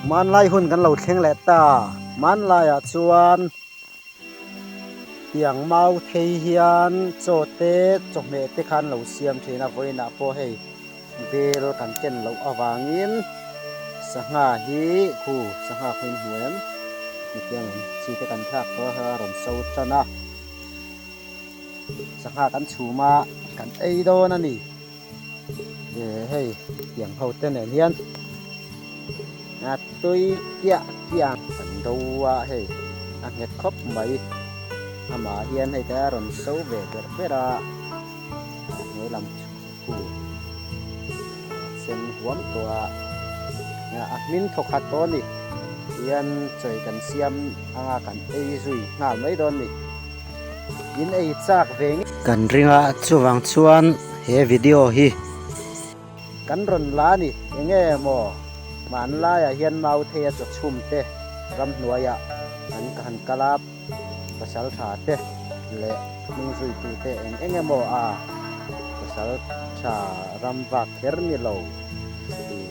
Hmanlai hun kan lo thleng leh ta. Hmanlaiah chuan tiang mau thei hian chaw te chawhmeh te kha an lo siam thin a, vawiinah pawh hei bel kan ken loh avangin sangha hi khu sangha khu in hmu em? Hetiang em chi te kan thlak tawh a rawn so tan a. Sangha kan chhum a, kan ei dawn a ni. Eh hei tiang ho te nen hian a tui kiah kiah kan do a hei a nghet khawp mai. Amah hian hei te a rawn so ve ber ber a, a hnuai lam chu a sen huam tawh a, a hmin thaw khat tawh a ni. Tihian chawi kan siam anga kan ei zui nghal mai dawn a ni. In ei chak ve ngei. Kan ring a, chuvang chuan he video hi kan rawn la a ni. Enge maw hmanlaiah hian mau thei a chaw chhum te ramhnuaiah an ka han kal a, pasal tha te leh hnung zuitu te eng eng emaw a pasal tha ram vak kher ni lo ih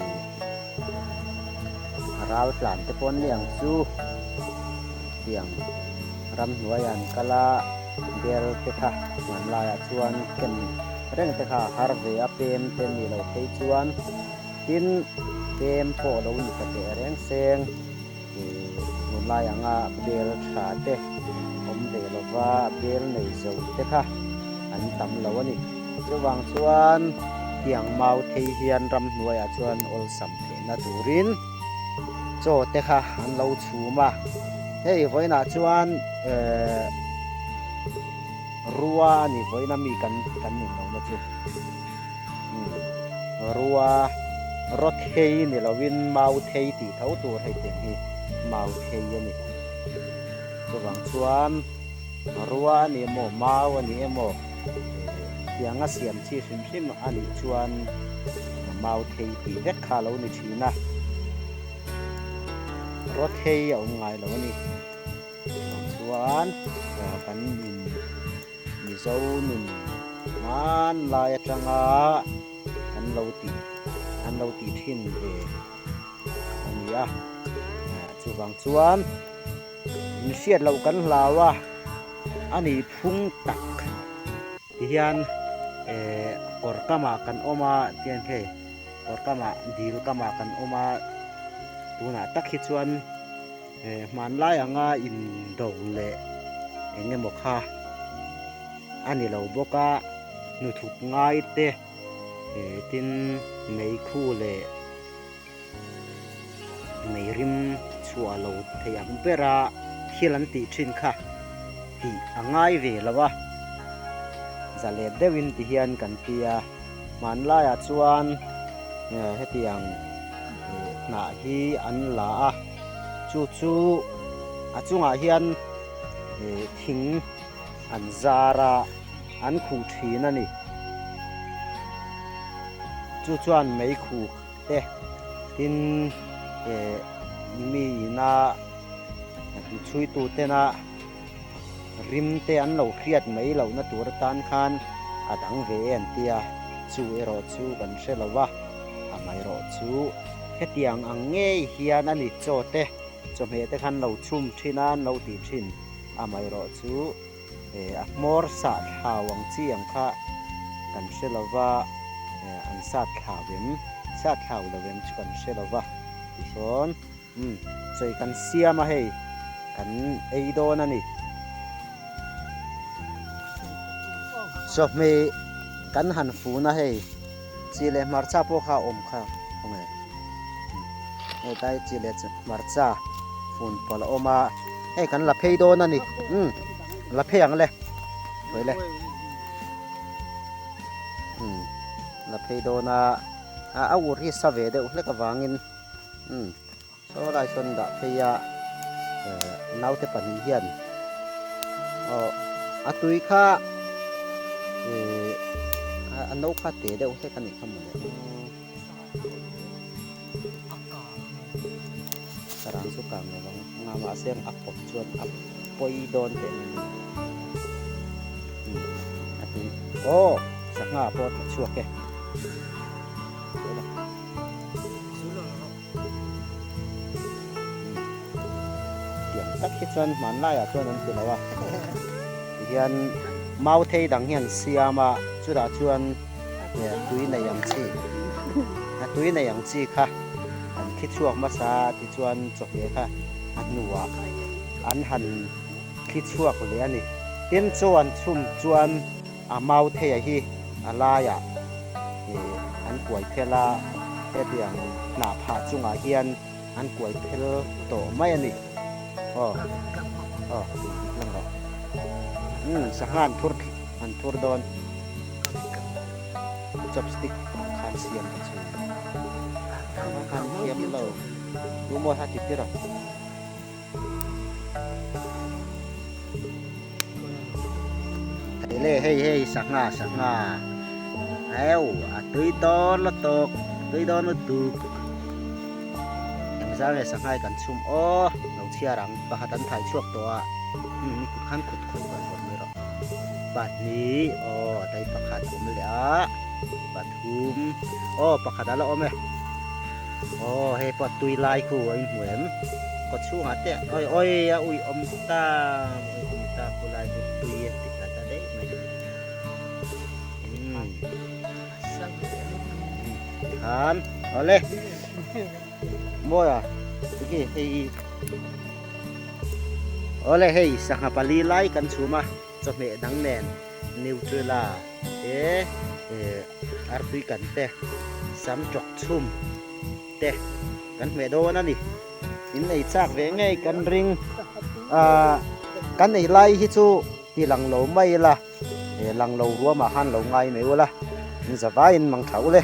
ral tlan te pawh an ni ang chu tiang. Ramhnuaiah an kal a, bel te kha hmanlaiah chuan ken reng te kha a har ve a, pem te ni lo phei chuan tin pem pawh lo ni ta teh reng seng ih tunlai anga bel tha te awm ve lova bel nei zo te kha an tam lo a ni. Chuvang chuan tiang mau thei hian ramhnuaiah chuan awlsam theihna turin. Chaw te kha an lo chhum a, hei vawiinah chuan ehh rua a ni vawiina mi kan kan nin lohna chu umm rua raw thei ni lovin mau thei tih tho tur hei teng hi mau thei a ni chuvang chuan rua a ni emaw mau a ni emaw ehh tianga siam chi hrim hrim a nih chuan. Mau thei tih vek kha a lo ni thin a, raw thei a awm ngai lo a ni. Chuan kan in Mizo nun hmanlai atanga kan lo tih an lo tih thin ve a ni a. Chuvang chuan in hriat loh kan hlau a, a nih phung tak. Tihian eh kawr kamah kan awm a tihian hei kawr kamah dil kamah kan awm a tunah tak hi chuan eh hmanlai anga indo leh eng emaw kha a ni lo bawk a hnuthuk ngai te eh tin meikhu leh. Mei rim chhuah lo thei ang bera thil an tih thin kha tih a ngai ve lo a, zalet deuhin ti hian kan ti a, hmanlaiah chuan hetiang hnah hi an la a, chu chu a chungah hian thing an zar a, an khuh thin a ni. Chu chuan mei khuh te tin eh mi ina chhuitu tena rim te an lo hriat mai lohna tur atan khan a dang ve e an tia chu erawh chu kan hre lo va amaherawh chu hetiang ang ngei hian a ni chaw te chawhmeh te khan lo chhum thin a an lo tih thin amaherawh chu. Eh a hmawr sah thlau ang chi ang kha kan hre lo va, eh an sat thlau em, sat thlau lo em chu kan hre lo va, tisawn umm chawi kan siam a hei kan ei dawn a ni. Chawhmeh kan han fun a hei chi leh hmarcha pawh kha a awm kha khawnge hetlai chi leh hmarcha fun pawlh a awm a hei kan la phei dawn a ni umm la phei ang le hawi le umm la phei dawn a a ur hi sa ve deuh hlek avangin umm. Saw lai sawn dah phei a eh naute pahnih hian aw a tui kha eh a no kha te deuh hlek a nih kha mawle sarang chu kang lo ang nga mahse a pawp chuan a pawi dawn teh mai a ni a tui aw sangha pawh a tla chhuak e. tak hi chuan hmanlaiah chuan an ti lo a, tihian mau thei dang hi an siam a, chutah chuan tui nei ang chi, a tui nei ang chi kha an thi chhuak hmasa a, tichuan chawhmeh kha a hnuah an han thli chhuak leh a ni. Tin, chaw an chhum chuan a mau theia hi a laiah an kuai phel a, hetiang hnah phah chungah hian an kuai phel tawh mai a ni. Aw, aw, lang rawh. Umm, sangha an thur, an thur dawn. Chopstick khan siam ta chu. Khan thiam lo. Tu maw ha ti tir a. Hei le hei hei sangha sangha eu a tui dawn lutuk tui dawn lutuk engzar nge sangha hi kan chhum aw lo chhiar ang pakhat an thai chhuak tawh a umm ni kut khan kut khawih ban vawt mai rawh pahnih aw tai pakhat awm leh a pathum aw pakhat a la awm e. Aw hei pawh tui lai khu a inhmu em? Kaw chhungah te awi awi a ui awm ta ui awm ta khu lai chu tui a ti ta ta daih mai. Umm tikhan awle mawi a tiki hei awle hei sangha pali lai kan chhum a chawhmeh dang nen Nutrela te eh artui kan te sam chawk chhum te kan hmeh dawn a ni. In ei chak ve ngei kan ring ah kan ei lai hi chu ti lang lo mai ila eh lang lo ruamah khan lo ngai mai ula in zavaiin mang tha ule.